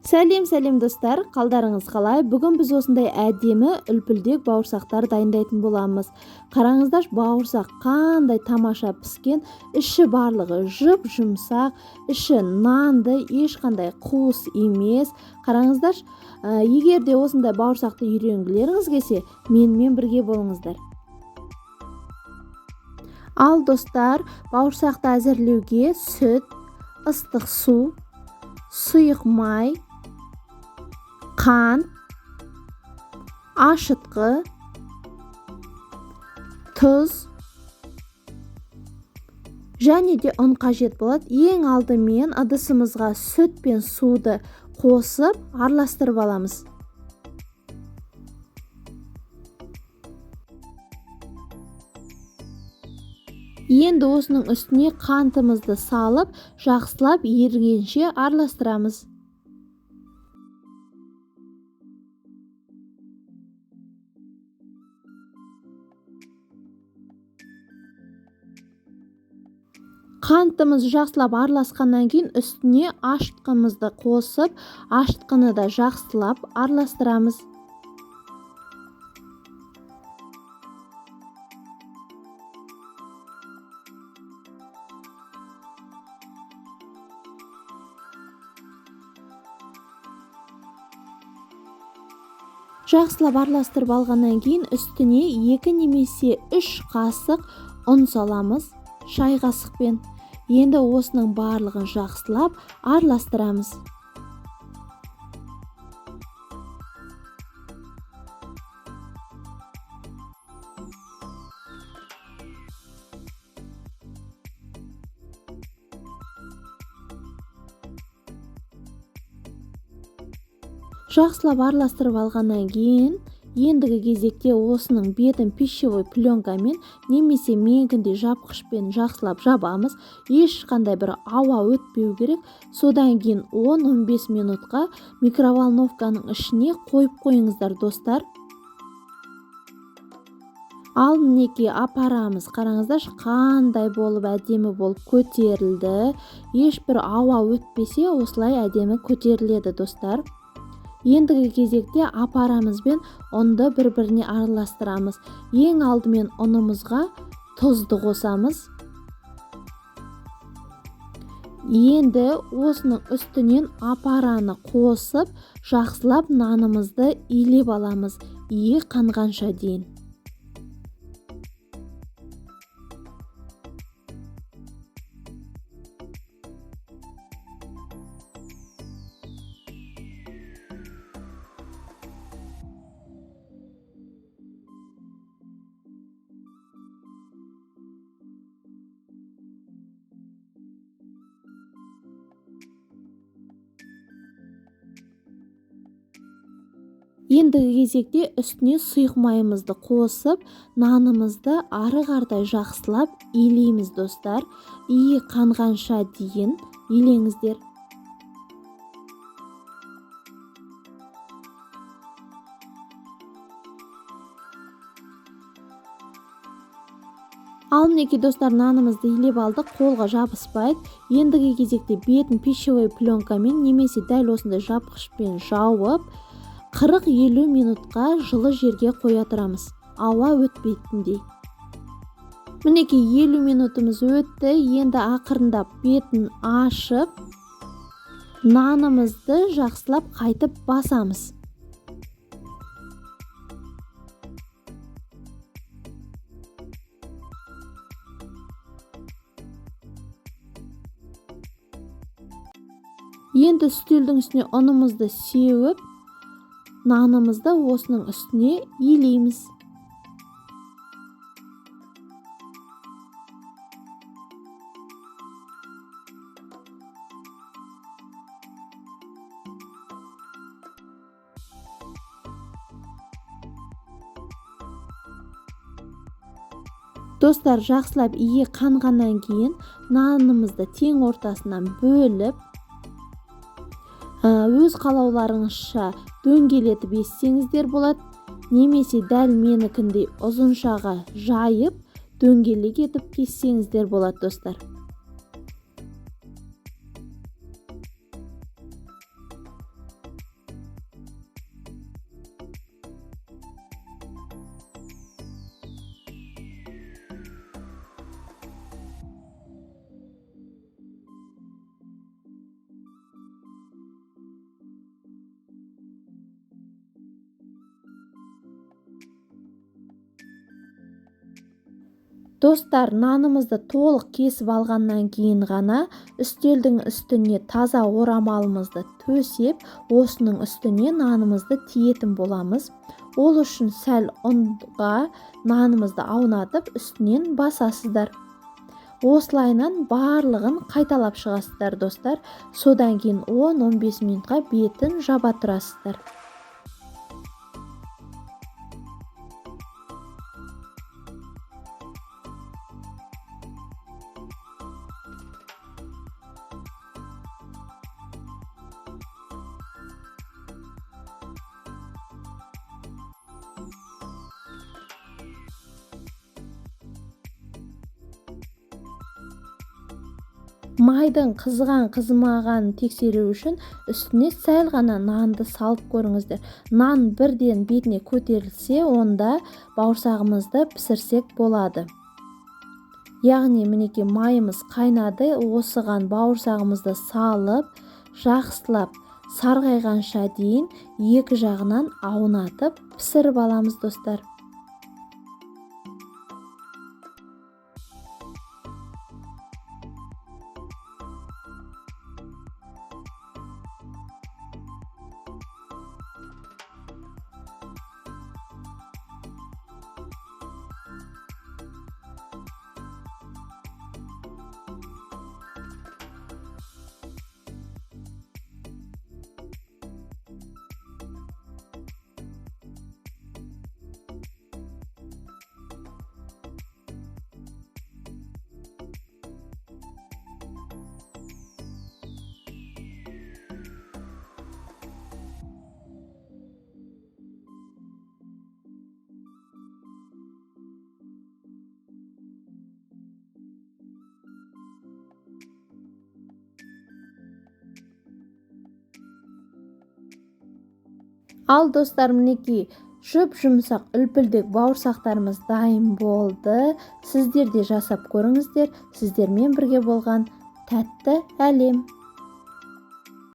Сәлем, сәлем, достар! Қалдарыңыз қалай? Бүгін біз осындай әдемі үлпілдек бауырсақтар дайындайтын боламыз. Қараңыздаршы, бауырсақ қандай тамаша піскен, іші барлығы жұп-жұмсақ, іші нанды, ешқандай қуыс емес. Қараңыздаршы, егер де осындай бауырсақты үйренгілеріңіз келсе, менімен бірге болыңыздар. Ал достар, бауырсақты әзірлеуге сүт, ыстық су, сұйық май, қант, ашытқы, тұз және де ұн қажет болады. Ең алдымен ыдысымызға сүт пен суды қосып араластырып аламыз. Енді осының үстіне қантымызды салып, жақсылап ерігенше араластырамыз. Қантымыз жақсылап араласқаннан кейін үстіне ашытқымызды қосып, ашытқыны да жақсылап араластырамыз. Жақсылап араластырып алғаннан кейін үстіне 2 немесе 3 қасық ұн саламыз, шай қасықпен. Енді осының барлығын жақсылап араластырамыз. Жақсылап араластырып алғаннан кейін ендігі кезекте осының бетін пищевой пленкамен немесе менікіндей жапқышпен жақсылап жабамыз. Ешқандай бір ауа өтпеу керек. Содан кейін 10-15 минутқа микроволновканың ішіне қойып қойыңыздар, достар. Ал мінекей апарамыз. Қараңыздаршы, қандай болып әдемі болып көтерілді. Ешбір ауа өтпесе осылай әдемі көтеріледі, достар. Ендігі кезекте апарамызбен ұнды бір-біріне араластырамыз. Ең алдымен ұнымызға тұзды қосамыз. Енді осының үстінен апараны қосып, жақсылап нанымызды илеп аламыз, иі қанғанша дейін. Ендігі кезекте үстіне сұйық майымызды қосып, нанымызды ары қаратай жақсылап илейміз, достар. Иі қанғанша дейін илеңіздер. Ал мінекей, достар, нанымызды илеп алдық, қолға жабыспайды. Ендігі кезекте бетін пищевой пленкамен немесе дәл осындай жапқышпен жауып, 40-50 минутқа жылы жерге қоя тұрамыз, ауа өтпейтіндей. Мінекей 50 минутымыз өтті. Енді ақырындап бетін ашып, нанымызды жақсылап қайтып басамыз. Енді үстелдің үстіне ұнымызды сеуіп, нанымызды осының үстіне илейміз. Достар, жақсылап иі қанғаннан кейін нанымызды тең ортасынан бөліп, өз қалауларыңызша дөңгелетіп ессеңіздер болады, немесе дәл менікіндей ұзыншаға жайып дөңгелек етіп кессеңіздер болады, достар. Достар, нанымызды толық кесіп алғаннан кейін ғана үстелдің үстіне таза орамалымызды төсеп, осының үстіне нанымызды тиетін боламыз. Ол үшін сәл ұнға нанымызды аунатып, үстінен басасыздар. Осылайынан барлығын қайталап шығасыздар, достар. Содан кейін 10-15 минутқа бетін жаба тұрасыздар. Майдың қызған қызмағанын тексеру үшін үстіне сәл ғана нанды салып көріңіздер. Нан бірден бетіне көтерілсе, онда бауырсағымызды пісірсек болады. Яғни мінекей майымыз қайнады, осыған бауырсағымызды салып, жақсылап сарғайғанша дейін екі жағынан аунатып пісіріп аламыз, достар. Ал достар, мінекей жұп-жұмсақ үлпілдек бауырсақтарымыз дайын болды. Сіздер де жасап көріңіздер. Сіздермен бірге болған Тәтті әлем.